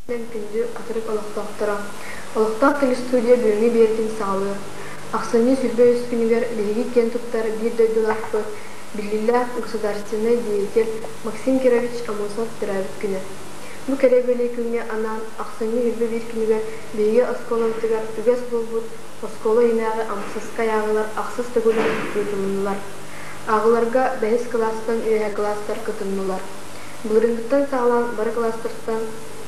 Күндү Хатырык олохтоохторо! Олохтоох телестудия бүгүҥҥү биэритин саҕалыыр. Ахсынньы 23 күнүгэр биһиги киэн туттар биир дойдулаахпыт, биллиилээх государственнай деятель Максим Кирович Аммосов төрөөбүт күнэ. Бу кэрэ бэлиэ күҥҥэ анаан ахсынньы 21 күнүгэр биһиги оскуолабытыгар үгэс буолбут оскуола иһинээҕи Аммосовскай ааҕыылар ахсыс төгүлүн ыытылыннылар. Ааҕыыларга бэһис кылаастан үөһэ кылаастар кытыннылар. Былырыыҥҥыттан саҕалаан бары кылаастартан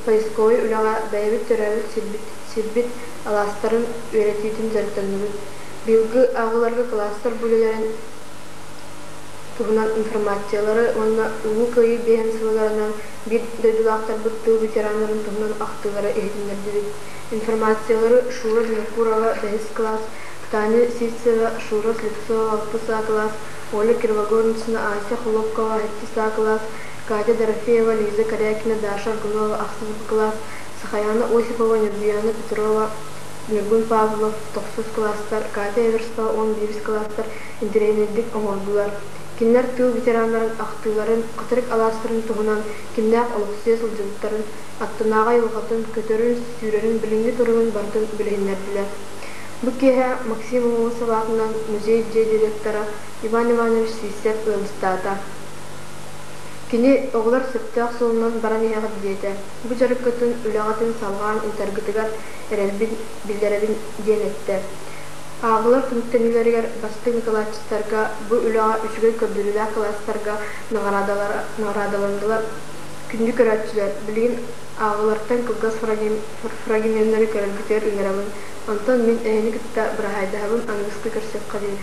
поисковай үлэҕэ бэйэбит төрөөбүт сирбит, сирбит алаастарын үөрэтиитин дьарыктанныбыт. Быйылгы ааҕыыларга кылаастар бу үлэлэрин туһунан информациялары уонна Улуу Кыайыы биэһин сылларынан биир дойдулаахтарбыт тыыл ветераннарын туһунан ахтыылары иһитиннэрдибит. Информациялары Шура Винокурова бэһис кылаас, Таня Сивцева, Шура Слепцова алтыс А кылаас, Оля Кривогорницына, Ася Хлопкова сэттис А кылаас, Катя Дорофеева, Лиза Корякина, Даша Аргунова ахсыс Б кылаас, Сахаяна Осипова, Ньургуяна Петрова, Ньургун Павлов тохсус кылаастар, Катя Эверстова 11 кылаастар интэриэһинэйдик оҥордулар. Кинилэр тыыл ветераннарын ахтыыларын, хатырык алаастарын туһунан кимнээх олохсуйа сылдьыбыттарын, аттынааҕы айылҕатын, көтөрүн, сүүрэрин, билиҥҥи туругун барытын билиһиннэрдилэр. Бу киэһэ Максим Аммосов аатынан музей-дьиэ директора Иван Иванович Сивцев ыалдьыттаата. Кини оҕолор сөптөөх суолунан баран иһэҕит диэтэ. Бу дьарыккытын, үлэҕитин салҕаан ыытаргытыгар эрэлбин биллэрэбин диэн эттэ. Ааҕылар түмүктэниилэригэр бастыҥ дакылаатчыттарга бу үлэҕэ үчүгэй көрдөрүүлээх кылаастарга наҕараадаланнылар. Күндү көрөөччүлэр, билигин ааҕылартан кылгас фрагменнары көрөргүтүгэр ыҥырабын. Онтон мин эһини кытта быраһаайдаһабын, аныгыскы көрсүөххэ диэри.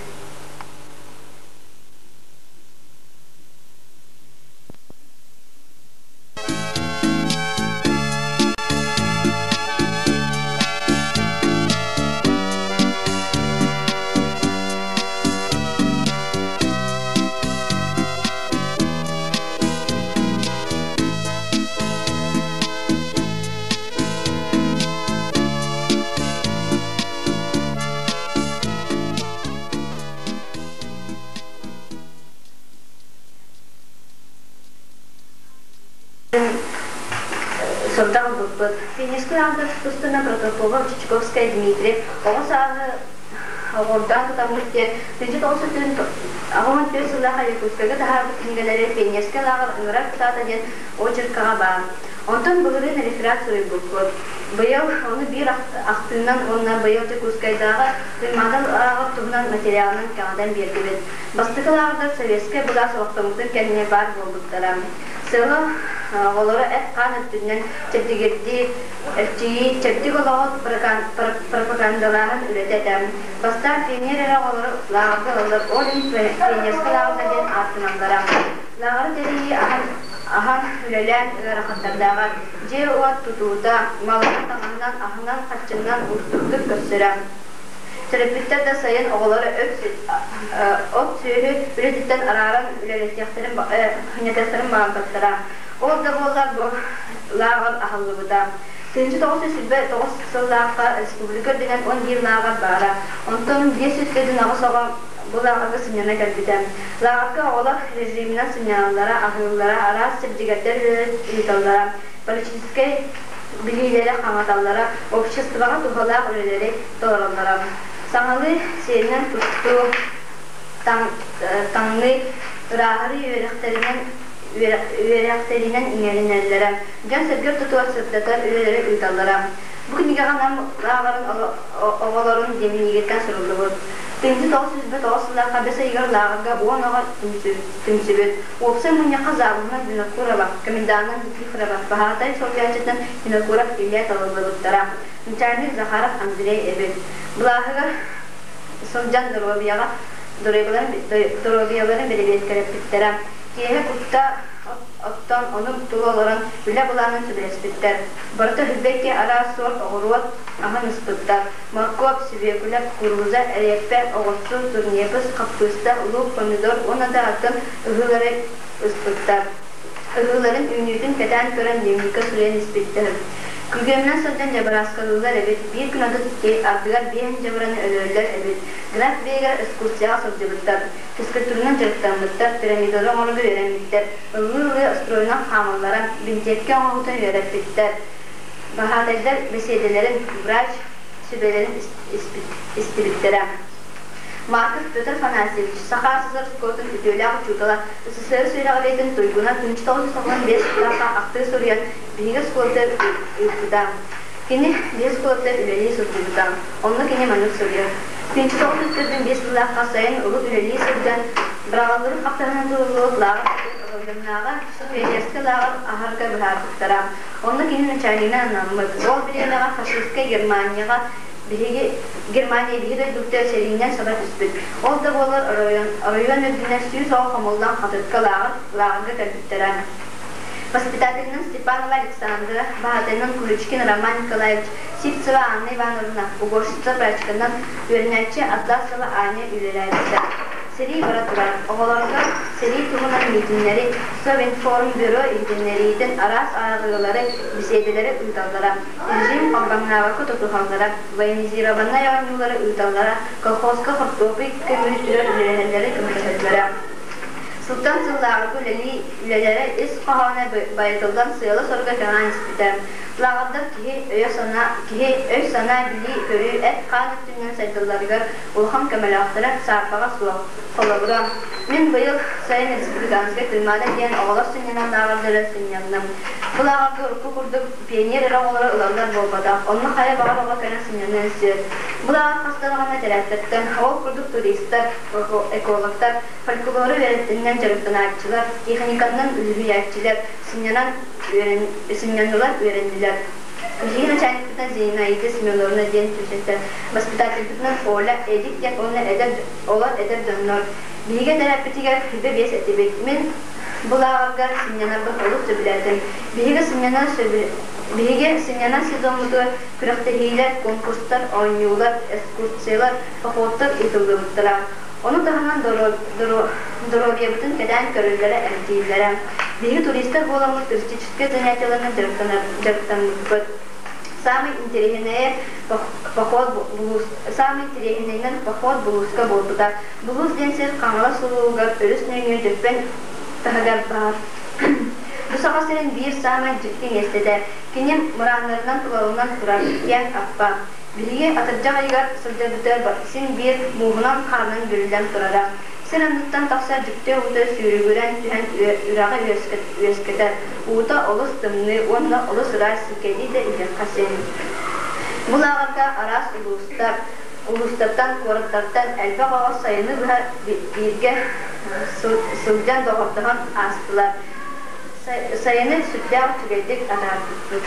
Сордоох ылбыппыт. Финишкэ аҥардас тустууна Протопопов, Чичиковскай Дмитрий оҕо сааһы оҕурдаан тутаммыт диэн 1984 сыллаах Якутскайга таһаарбыт кинигэлэри Пионерскай лааҕыр ыҥырар кытаата диэн очеркаҕа баар. Онтон былырыын реферат суруйбуппут. Быйыл ону биир ахтыынан уонна быйыл Дьокуускайдааҕы Туймаада лааҕыр туһунан материалынан кэҥэтэн биэрдибит. Бастакы лааҕырдар советскай былаас олохтоммутун кэннэ баар буолбуттара. Сыала оҕолору эт-хаан өттүнэн чэбдигирдии, эрчийии, чэбдик олоҕу пропагандалааһын үлэтэ этэ. Бастаан пионер эрэ оҕолору лааҕырга ылаллар, ол иһин пионерскай лааҕырдар диэн ааттаналлара. Лааҕыры тэрийии аһан, аһан үлэлээн ыарахаттардааҕа, дьиэ-уот тутуута, малынан, таҥаһынан, аһынан, харчынан уустуктук көрсөрө. Төрөппүттэр да сайын оҕолору от сүөһү үлэтиттэн арааран үлэлэтиэхтэрин ханньатыахтарын баҕарбаттара. Ол да буоллар бу лааҕыр аһыллыбыта. 1929 сыллаахха республика үрдүнэн 11 лааҕыр баара. Онтон 548 оҕо бу лааҕырга сынньана кэлбитэ. Лааҕырга оҕолор режиминэн сынньаналлара, аһыыллара, араас чэбдигэрдэр үлэлэри ыыталлара, политическай билиилэри хаҥаталлара, обществоҕа туһалаах үлэлэри толороллоро. Саҥалыы сиэринэн тустуу, таҥныы, ырааһырыы үөрэхтэринэн үөрэхтэринэн иҥэринэллэрэ, дьон-сэргэ ортотугар сырдатар үлэлэри ыыталлара. Бу кинигэҕэ Нам лааҕырын оҕолорун дневнигиттэн суруллубут. 1909 сыллаахха бэс ыйыгар лааҕырга 10 оҕо түмсүбүт. Уопсай мунньахха завуһунан Винокурова, коменданынан Никифорова, баһаатай солбуйааччытынан Винокуров Илья талыллыбыттара. Начальник Захаров Андрей эбит. Былааһыгар сылдьан доруобуйаҕа доруобуйаларын бэрэбиэркэлэппиттэрэ. Киэһэ кутта оттон ону тула олорон үлэ былаанын сөбүлэспиттэр. Барыта үрбэккэ араас суорт оҕуруот аһын ыспыттар. Моркуоп, сүбүөкүлэ, кукуруза, эриэппэ, оҕурсу, турнепс, хаппыыста, луук, помидор уонна да атын ыһыылары ыспыттар. Ыһыыларын үүнүүтүн кэтээн көрөн дневникка суруйан испиттэр. Күргүөмүнэн сылдьан дьабарааскалыыллар эбит, биир күн ардыгар биэһин дьабараны өлөрөллөр эбит. Граф биэгэр экскурсияҕа сылдьыбыттар, физкультуранан дьарыктаммыттар, пирамидалары оҥорорго үөрэммиттэр, ыллыы-ыллыы стройунан хаамаллара, бинтиэпкэ оҥоһуутун үөрэппиттэр. Баһаатайдар бэсиэдэлэрин, врач сүбэлэрин истибиттэрэ. Марков Петр Афанасьевич, Саха СССР оскуолатын үтүөлээх учуутала, СССР үөрэҕириитин туйгуна 1995 сыллаахха ахтыы суруйан, биһиги оскуолатыгар ыыппыта. Кини биһи оскуолатыгар үлэлии сылдьыбыта. Онно кини маннык суруйар. 1945 сыллаахха сайын урут үлэлии сылдьан, быраҕыллыбыт хаптаһынан тутуллубут лааҕыр оройуоннааҕы пионерскай лааҕыр аһарга быһаарбыттара. Онно кини начальнигынан анаммыт. Ол бириэмэҕэ фашистскай Германияҕа биһиги Германия биһи дойдубутугар сэриинэн саба түспүт. Ол да буоллар оройуон үрдүнэн 100 оҕо хомуллан Хатырыкка лааҕырга кэлбиттэрэ. Воспитателинэн Степанова Александра, баһаатайынан Куличкин Роман Николаевич, Сивцева Анна Ивановна, уборщица прачканан үөрэнээччи Атласова Аня үлэлээбитэ. Сэрии бара турар. Оҕолорго сэрии туһунан миитиннэри, Совинформбюро иһитиннэриитин араас ааҕыылары, беседэлэри ыыталлара. Режим халбаҥнаабакка тутуһаллара, военизированнай оонньуулары ыыталлара, колхозка хортуоппуй көмүлүтүгэр үлэлэһэллэрэ көмөлөһөллөрө. Сылтан сыллааҕы үлэлии үлэлэрэ ис хоһооно байытыллан сыала-соруга кэҥээн испитэ. Лааҕырдар киһи өйө-санаа киһи өй-санаа билии-көрүү эт-хаан өттүнэн сайдалларыгар улахан көмөлөөхтөрө саарбаҕа суох. Холобура, мин быйыл сайын республиканскай Туймаада диэн оҕолор сынньанар лааҕырдара сынньанным. Бу лааҕырга урукку курдук пионер эрэ оҕолоро ылаллар буолбатах, онно хайа баҕар оҕо кэлэн сынньаныан сөп. Бу лааҕыр хаста даҕаны этэрээттэртэн, ол курдук туристар, экологтар, фольклору үөрэттинэн дьарыктанааччылар, техниканнан үлүһүйээччилэр сынньанан сынньаннылар, үөрэннилэр. Биһиги начальникпытынан Зинаида Семеновна диэн түмсэттэр, воспитательбытынан Оля, Эдик диэн уонна эдэр олор эдэр дьоннор. Биһиги этэрээппитигэр сүүрбэ биэс этибит. Мин бу лааҕырга сынньанарбын олус сөбүлээтим. Биһиги сынньанан Биһиги сынньанар сезоммутугар күрэхтэһиилэр, конкурстар, оонньуулар, экскурсиялар, походтар ыытыллыбыттара. Ону таһынан доруобуйабытын кэтээн көрөллөрө, эмтииллэрэ. Биһиги туристар буоламмыт туристическай занятиеларынан дьарыктаммыппыт. Саамай интэриэһинэйэ поход булуус саамай интэриэһинэйинэн поход булууска буолбута. Булуус диэн сир Хаҥалас улууһугар өрүс нөҥүө Дьөппөн таһыгар баар. Бу Саха сирин биир саамай дьикти миэстэтэ. Кини мырааннарынан тулалынан турар киэҥ аппа. Биһиги атырдьах ыйыгар сылдьарбытыгар син биир мууһунан-хаарынан бүрүллэн турара. Сир анныттан тахсар дьикти уута сүүрүгүрэн түһэн үрэҕи үөскэтэр. Уута олус тымныы уонна олус ыраас сикэлии да иһиэххэ син. Бу лааҕырга араас улуустар, улуустартан, куораттартан элбэх оҕо сайыны быһа бииргэ сылдьан доҕордоһон аастылар. Сайыны сүрдээх үчүгэйдик атаарбыппыт.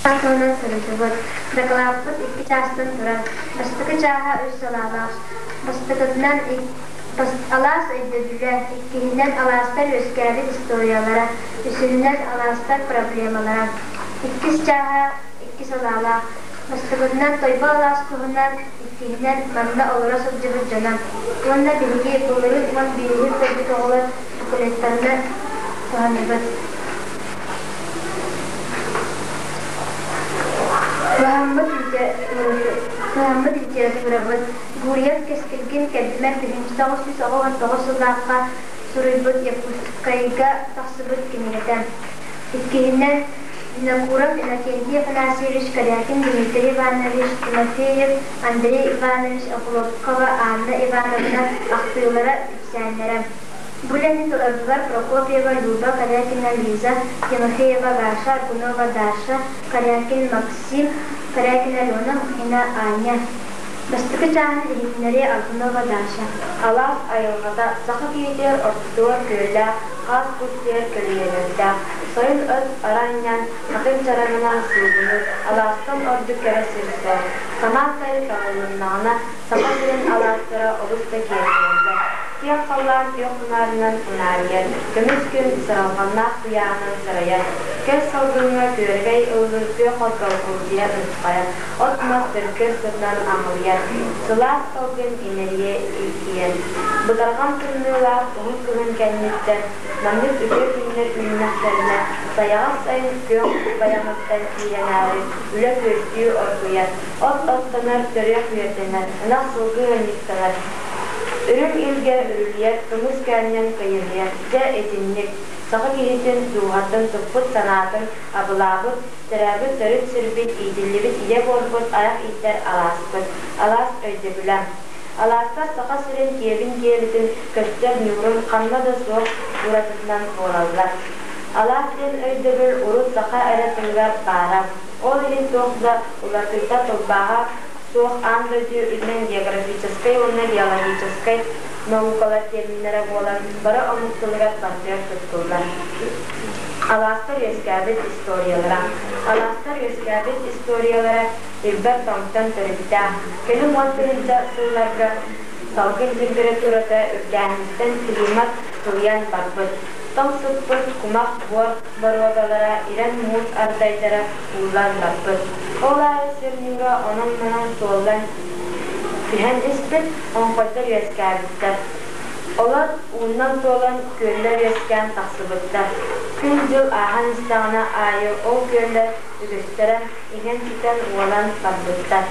Саатылынан сырытыбыт. Дакылааппыт икки чаастан турар. Бастакы чааһа үс салаалаах. Бастакытынан алаас өйдөбүлэ, иккиһинэн алаастар үөскээбит историялара, үсүһүнэн алаастар проблемалара. Иккис чааһа икки салаалаах. Бастакытынан Тойбо алаас туһунан, иккиһинэн манна олоро сылдьыбыт дьоно. Уонна биһиги былырыын 11-һин кэлбит оҕолор буклеттарынан туһанныбыт. Туһаммыт литературабыт Гурьев Кэскилгин кэлбимэр 1999 сыллаахха суруйбут Якутскайга тахсыбыт кинигэтэ. Иккиһинэн, Винокуров Иннокентий Афанасьевич, Корякин Дмитрий Иванович, Тимофеев Андрей Иванович, Охлопкова Анна Ивановна ахтыылара, кэпсээннэрэ. Бу үлэни толордулар Прокопьева Люба, Корякина Лиза, Тимофеева Даша, Аргунова Даша, Корякин Максим, Корякина Алена, Мухина Аня. Бастакы чааһын иһитиннэриэ Аргунова Даша. Алаас айылҕата саха киһитигэр ортотугар күөллээх, хаас-кус түһэр көлүйэлэрдээх, сайын от аранньан, хатыҥ чараҥынан суугунуур, алаастан ордук кэрэ сир суох. Самаан сайын саҕаланнаҕына, Саха сирин алаастара олус да киэркэйэллэр. Күөх халлаан күөх унаарынан унаарыйар, көмүс күн сыралҕаннаах куйааһынан сырайар, көс салгыҥҥа күөрэгэй ыллыыр күөх окко кулгуйа ыһыаххайар, от-мас өркөн сытынан аҥылыйар, сылаас салгын имэрийэ илгийэр. Бытарҕан тымныылаах уһун кыһын кэнниттэн маннык үтүө күннэр үүннэхтэринэ, сайаҕас сайын күөх байаҕыттан киирэнээри үлэ күөстүү оргуйар. От оттонор, төрүөх үөрдэнэр, ынах сылгы ыанньыктанар, үрүҥ илгэ үрүлүйэр, кымыс көөнньөн кыйыһыйар. Дьэ, итинник. Саха киһитин дууһатын туппут санаатын абылаабыт, төрөөбүт төрүт сирбит, иитиллибит ийэ буорбут, айах ииттэр алааспыт. Алаас өйдөбүлэ. Алаастар Саха сирин киэбин киэлитин көстөр ньуурун ханна да суох уратытынан буолаллар. Алаас диэн өйдөбүл урут саха эрэ тылыгар баара. Ол иһин туох да уларытыыта тылбааһа суох аан дойду үрдүнэн географическай уонна геологическай наукалар терминнэрэ буолан бары омук тылыгар барытыгар туттуллар. Алаастар үөскээбит историялара. Алаастар үөскээбит историялара ирбэт тоҥтон төрүттээх. Кэлин 10 000 сылларга салгын температурата үрдээһиниттэн климат сылыйан барбыт. Тоҥ сыппыт кумах буор боруодалара ирэн муус ардайдара ууллан барбыт. Ол аайы сир ньуура онон-манан суоллан түһэн испит, оҥхойдор үөскээбиттэр. Олор ууннан туолан күөллэр үөскээн тахсыбыттар. Күн-дьыл ааһан истэҕинэ аайы ол күөллэр үгүстэрэ иҥэн-сүтэн уолан барбыттар.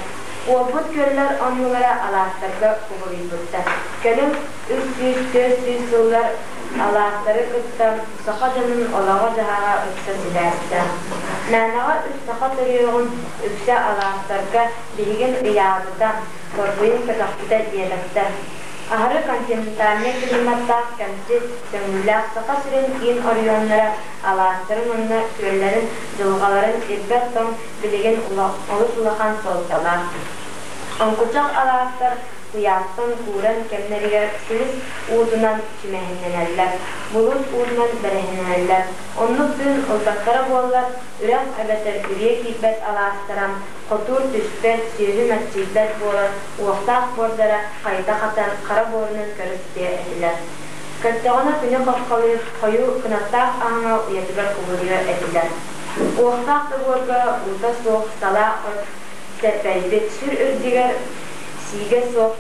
Уолбут күөллэр оннулара алаастарга кубулуйбуттар. Кэлин 300-400 сыллар алаастары кытта саха дьонун олоҕо-дьаһаҕа ыкса сибээстээх. Мээнэҕэ үс саха төрүөҕүн үксэ алаастарга биһигин ыйаабыта, торбуйун көтөхпүтэ диэбэттэр. Аһары континентальнай климаттаах кэмчи сөҥүүлээх Саха сирин киин оройуоннара алаастарын уонна күөллэрин дьылҕаларын ирбэт тоҥ билигин олус улахан суолталаах. Оҥкучах алаастар куйаастан кууран кэмнэригэр силис уутунан сүмэһиннэнэллэр, булуус уутунан бэрэһиннэнэллэр. Оннук тыын ылбаттара буоллар, үрэх эбэтэр үрүйэ киирбэт алаастара хотуур түспэт, сүөһү мэччийбэт буолан уохтаах буордара хайыта хатан хара буорунан көрө сытыа этилэр. Көттөҕүнэ күнү хаххалыыр хойуу кынаттаах аһыҥа уйатыгар кубулуйуо этилэр. Уохтаах да буорга уута суох салаа от сэрбэйбит, сүр үрдүгэр сиигэ суох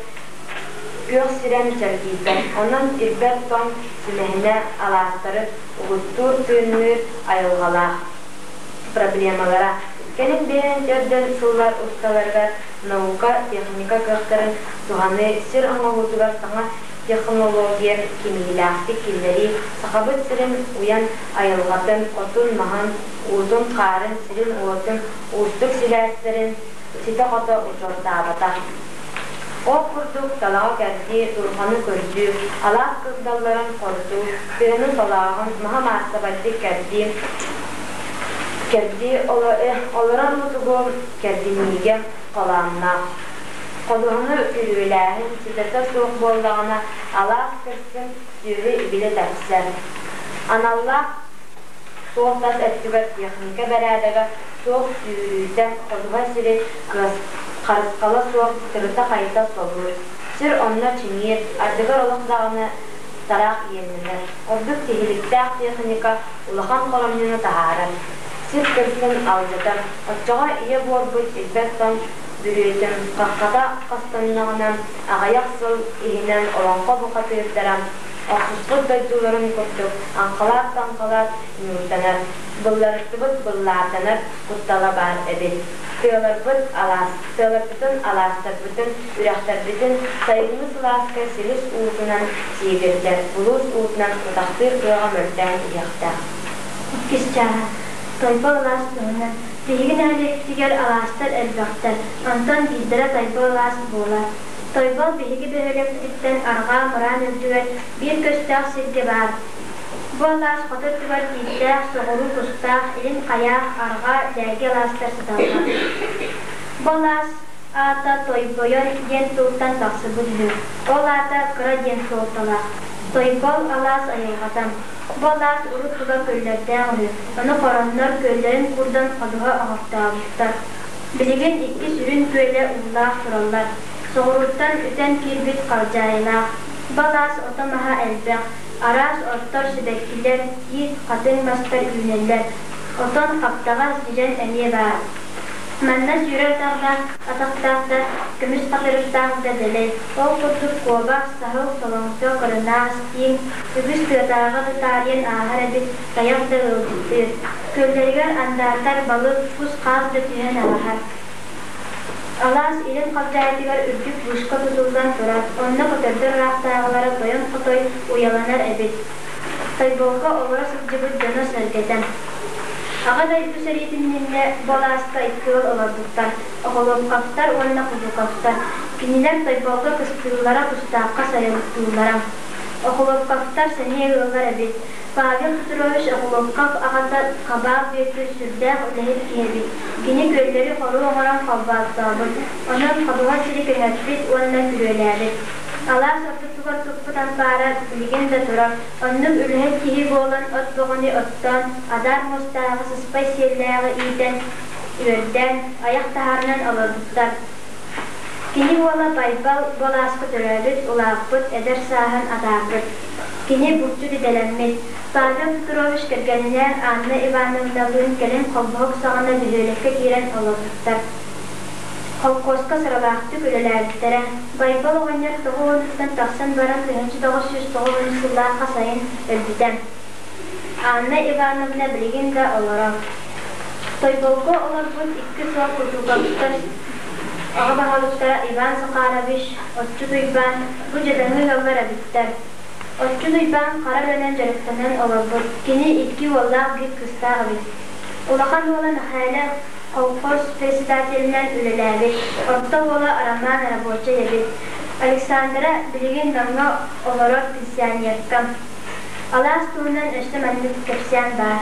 күөх сирэм чэлгийбэт, онон ирбэт тоҥ сүмэһинэ алаастары угуттуур тыынныыр айылҕалаах. Проблемалара Кэлин биэрэн төрдөн сыллар усталарыгар наука, техника кыахтарын туһаныы сир оҥоһуутугар саҥа технология кимиилээхтик киллэрии Сахабыт сирин уйан айылҕатын, отун-маһын, уутун-хаарын, сирин-уотун уустук сибээстэрин ситэ-хото учуоттаабатах. Ол курдук талаҕы кэрдии, дулҕаны көрдүү, алаас кырдалларын хорутуу, тыаны солооһун, маһы маассабайдык кэрдии, кэрдии олорор мутугу кэрдиниигэ холоонноох. Ходуһаны күрүөлээһин ситэтэ суох буоллаҕына, алаас кырсын сүөһү ибилэ тэпсэр. Аналлаах суол тас өттүгэр техника бэрээдэгэ суох сүүрүүтэ, ходуһа сири харысхала суох тырыта-хайыта солуур. Сир онно чиҥиир, ардыгар олох даҕаны тараах иэннэнэр. Ордук тиһиликтээх техника улахан хоромньуну таһаарар. Сир кырсын алдьатар. Оччоҕо ийэ буорбут ирбэт тоҥ бүрүөтүн хаххата хастаннаҕына, аҕыйах сыл иһинэн олоҥхо бухатыырдара охсуспут дойдуларын курдук аҥхалаат-таҥхалаат ньуурданар, былларыстыбыт быллаарданар куттала баар эбит. Тыаларбыт алаас, тыаларбытын, алаастарбытын, үрэхтэрбитин сайыҥҥы сылааска силис уутунан сиигирдэр, булуус уутунан утахтыыр кыаҕа мөлтөөн иһиэхтээх. Иккис чааһа. Тойбо алаас туһунан. Биһиги нэһилиэкпитигэр алаастар элбэхтэр, онтон биирдэрэ Тойбо алаас буолар. Тойбол биһиги бөһүөлэкпититтэн арҕаа мыраан үрдүгэр биир көстөөх сиргэ баар. Бу алаас хоту өттүгэр тииттээх, соҕуруу кустаах, илин хайаах, арҕаа Лээги алаастар сыталлар. Бу алаас аата Тойбойон диэн тылтан тахсыбыт үһү. Ол аата кыра диэн суолталаах. Тойбол алаас айылҕата. Бу алаас урут тула көллөрдөөх үһү, ону хороннор күөллэрин куурдан ходуһа оҥортообуттар. Билигин икки сүрүн күөлэ уулаах тураллар. Соҕурууттан үтэн киирбит халдьаайылаах. Бу алаас ото-маһа элбэх, араас оттор, сибэккилэр, тиит, хатыҥ мастар үүнэллэр. Отон, хаптаҕас, дьэдьэн эмиэ баар. Манна сүүрэр атахтаах, атахтаах да, көмүс хатырыктаах да дэлэй. Ол курдук куобах, саһыл, солоҥдо, кырынаас, тииҥ, үгүс тыатааҕы да таарыйан ааһар эбит, тайах да ыалдьыттыыр. Күөллэригэр андаатар, балык, кус-хаас да түһэн ааһар. Алаас илин халдьаайытыгар үрдүк вышка тутуллан турар, онно көтөрдөр ыраахтааҕылара тойон хотой уйаланар эбит. Тойболго олоро сылдьыбыт дьоно-сэргэтэ. Аҕа дойду сэриитин иннинэ бу алааска икки ыал олорбуттар, Охолуопкаптар уонна Кудуковтар. Кинилэр Тойболго кыстыыллара, тустаахха сайылыктыыллара. Охолуопкаптар сэниэ ыаллар эбит. Павел Петрович Охолуопкап аҕата Хабаал Бүөтүр сүрдээх үлэһит киһи эбит. Кини күөллэри хоруу оҥорон холбооттообут, онон ходуһа сири кэҥэппит уонна күрүөлээбит. Алаас ортотугар туппут ампаара билигин да турар. Оннук үлэһит киһи буолан от бөҕөнү оттоон, адаар муостааҕы сыспай сиэллээҕи иитэн, үөрдээн, айах таһаарынан олорбуттар. Кини уола Байбал бу алааска төрөөбүт, улааппыт, эдэр сааһын атаарбыт. Кини булчут идэлэммит. Павел Петрович кэргэнинээн Анна Ивановналыын кэлин холбоһук саҕана бөһүөлэккэ киирэн олорбуттар. Холкуоска сыралаахтык үлэлээбиттэрэ. Байбал оҕонньор тоҕо уонуттан тахсан баран 1990 сыллаахха сайын өлбүтэ. Анна Ивановна билигин да олорор. Тойболго олорбут икки сыл Кутуковтар аҕа баһылыктара Иван Захарович, Отчут Уйбаан бу дьадаҥы ыаллар эбиттэр. Отчут Уйбаан хара үлэнэн дьарыктанан олорбут. Кини икки уоллаах биир кыыстаах эбит. Улахан уола Мэхээлэ колхоз председателинэн үлэлээбит, орто уола Роман рабочай эбит. Александра билигин Намҥа олорор пенсионерка. Алаас туһунан өссө маннык кэпсээн баар.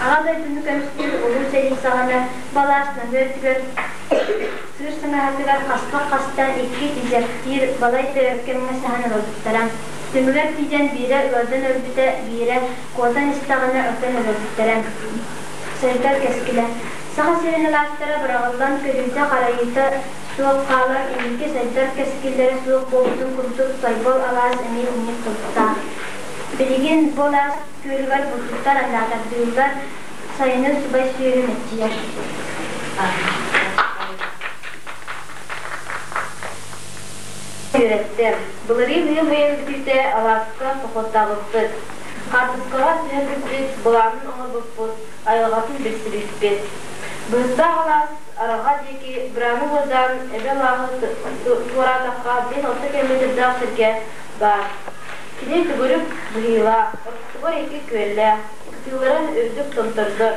Аҕа дойдуну көмүскүүр Улуу сэрии саҕана бу алаас нөҥүө өттүгэр сыыр сыҥаһатыгар хаспах хастан икки дезертир балай да өр кэмҥэ саһан олорбуттара. Түмүгэр тиийэн биирэ ыалдьан өлбүтэ, биирэ куотан истэҕинэ ытан өлөрбүттэрэ. Сайдар кэскилэ. Саха сирин алаастара быраҕыллан көрүүтэ-харайыыта суох хаалан инники сайдар кэскиллэрэ суох буолбутун курдук Тойбол алаас эмиэ инник туруктаах. Билигин бу алаас күөлүгэр булчуттар андаатардыыллар, сайынын субай сүөһү мэччийэр. Үөрэттэ. Былырыын ыам ыйын бүтүүтэ алааска походтаабыппыт. Хаартыскаҕа түһэрбиппит, былаанын оҥорбуппут, айылҕатын билсибиппит. Быһыттаах алаас Араҕа диэки бырааны уордаан эбэ алааһы туораатахха 5-6 километрдаах сиргэ баар. Кини төгүрүк быһыылаах, ортотугар икки күөллээх, кытыылара үрдүк томтордор.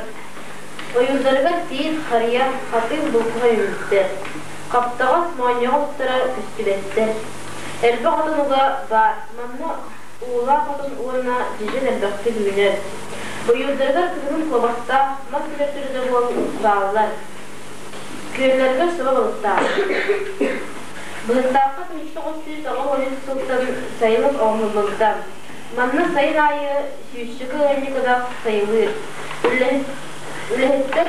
Ойуурдарыгар тиит, харыйа, хатыҥ булкуһа үүммүттэр. Хаптаҕас моонньоҕо уктара көстүбэттэр. Элбэх отон уга баар, манна уулаах отон уонна дьэдьэн элбэхтик үүнэр. Ойуурдарыгар кыһынын куобахтаах, мас күлэр түрүтэ бааллар. Күөллэригэр саба балыктаах. Быһыттаахха 1993 сылтан сайылык оҥоһуллубута. Манна сайын аайы сүүсчэкэ ыанньык ынах сайылыыр. Үлэһиттэр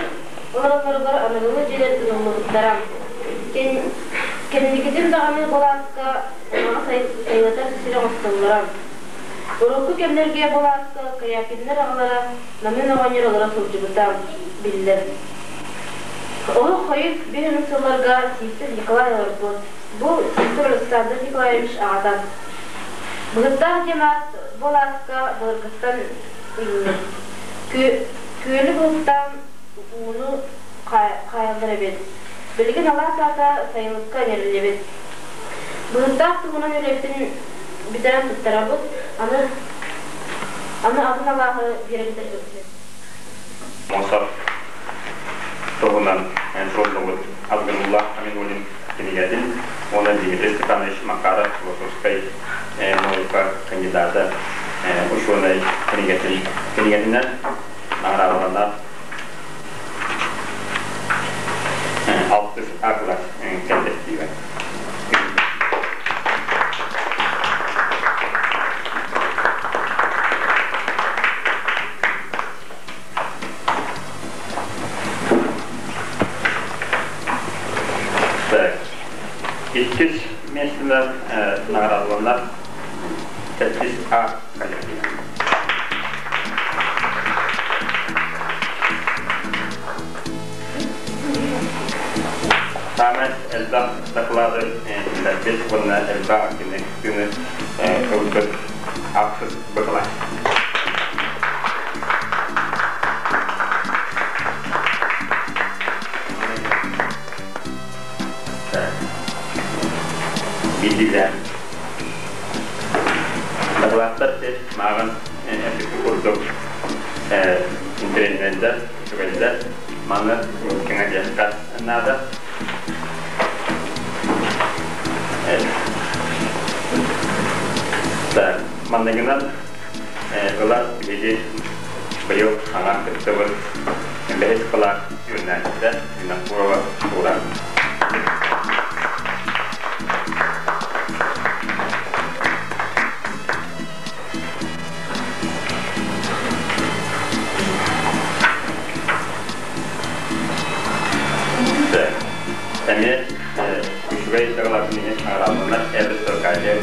олороллоругар аныгылыы дьиэлэр тутуллубуттара. Кэнникитин даҕаны былааска ынаҕы сайылатар сир оҥостоллоро. Урукку кэмнэргэ былааска Корякиннар аҕалара Намыын оҕонньор олоро сылдьыбыта биллэр. Олох хойут биир сылларга Сивцев Николай олорбут. Бу Сивцев Александр Николаевич аҕата. Быһыттаах диэн аат бу алааска былыргыттан иҥмит. Күөлү быһыттаан ууну хаайаллар эбит. Билигин алаас аата сайылыкка иҥэриллибит. Быһыттаах туһунан үлэбитин бүтэрэн туттарабыт, аны аны атын алааһы биэрэбит Мосов туһунан суруллубут Абдулла Аминуллин кинигэтин уонна Дмитрий Степанович Макаров философскай наука кандидата учуонай кинигэтин кинигэтинэн наҕараадаланар алтыс А кылаас кэллэктиибэ. Так. Иккис миэстэлэр наҕараадаланар Сэттис А коллектива. Саамай элбэх доклады киллэрбит уонна элбэх активнай кыттыыны ылбыт ахсыс быкылай. Биирдиилээн. Дакылааттар мааҕын Интэриэһинэйдэр, үчүгэйдэр, маны кэҥэтиэххэ наада. Так, манныгынан ылар биһиги быйыл саҥа кыттыбыт бэһис кылаас үөрэнээччитэ Винокурова Шура. Эмиэ үчүгэй дьыалатын иһин аҕалланар эбэтэр Катя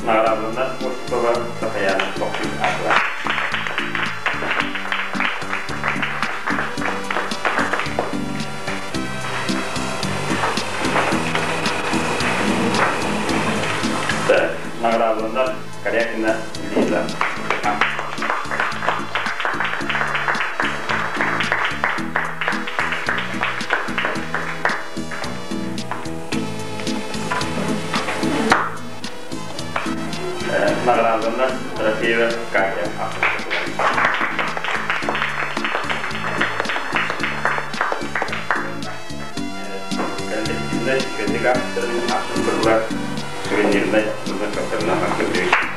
Наҕараадаланар Осипова Сахаяна тохтуур аатылар. Наҕараадаланар Корякина Лиза. Наҕараадаланар Трофеева Катя. Коллективнай үчүгэйдик ааптарын ахсын сыллар сувенирнай уонна көптөрүнэн көрдөрүү.